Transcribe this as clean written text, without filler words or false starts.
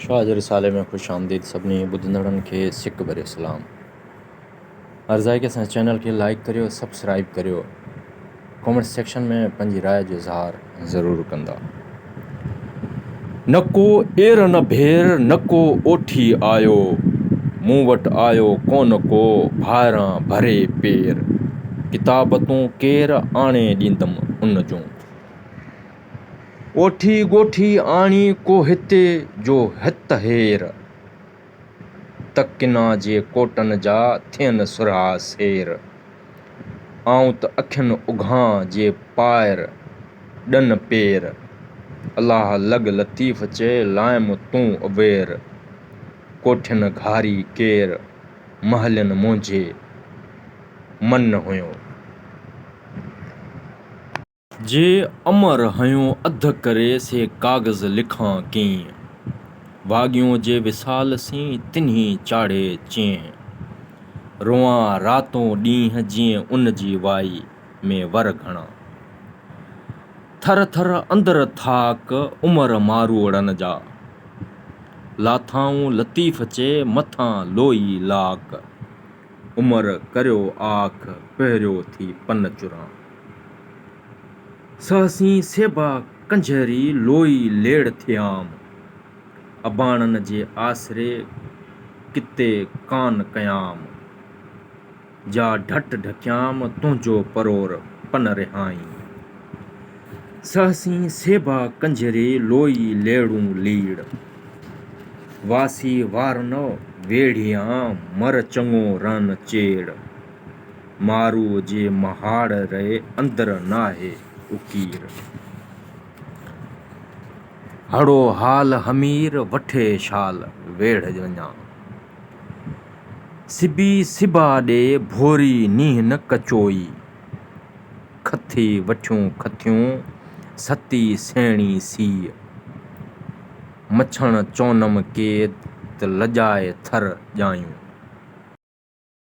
شاهه جي رسالي ۾ خوش آمديد سڀني ٻڌندڙن کي سڪ ڀريو سلام. عرض آهي ڪي اسان جي چينل کي لائيڪ ڪريو سبسڪرائيب ڪريو ڪمينٽ سيڪشن ۾ پنهنجي راء جو اظهار ضرور ڪندا. نه ڪو اير نه ڀير نه ڪو اوٺي آيو مون وٽ آيو ڪونه ڪو ڀائران ڀري پير ڪتابتون ڪير آڻي ڏيندم ان جون. اوٺي ڳوٺي آڻي ڪو هتي جو هت هير، ته ڪنا جي ڪوٽن جا ٿين سرها سير. آئون ته اکين اگهان جي پائر ڏن پير، الله لڳ لطيف چئي لائم تون اوير. ڪوٺين گهاري ڪير، محلين منهنجي من هيون. جي امر هنيو اڌ ڪري سي ڪاغذ لکان ڪيئن. واڳيون جي وصال سين تنهي چاڙهي چينهن. روئان راتون ڏينهن جيئن ان جي وائي ۾ ور گهڻا. ٿر ٿر اندر ٿاڪ عمر ماروئڙن جا. لاٿائون لطيف چئي مٿان لوئي لاڪ. عمر ڪريو آک پهريو ٿي پن چران. سهسين سيبا ڪنجهري لوئي ليڙ ٿيام. اباڻن جي آسري ڪتي ڪان ڪيام. جا ڍٽ ڍڪيام تنهنجو پرور پن رهائين. سهسين سيبا ڪنجهري لوئي ليڙون ليڙ. واسي وارنو ويڙهيان مر چڱو رئن چيڙ. ماروء جي مهاڙ ري اندر ناهي اڪير. هڙو حال حمير وٺي شال ويڙهه وڃان. سبي سبا ڏي ڀوري نينهن ڪچوئي. کٿي وٺيون کٿيون ستي سيڻي سيء. مڇڻ چونم ڪي ته لڄائي ٿر ڄايون.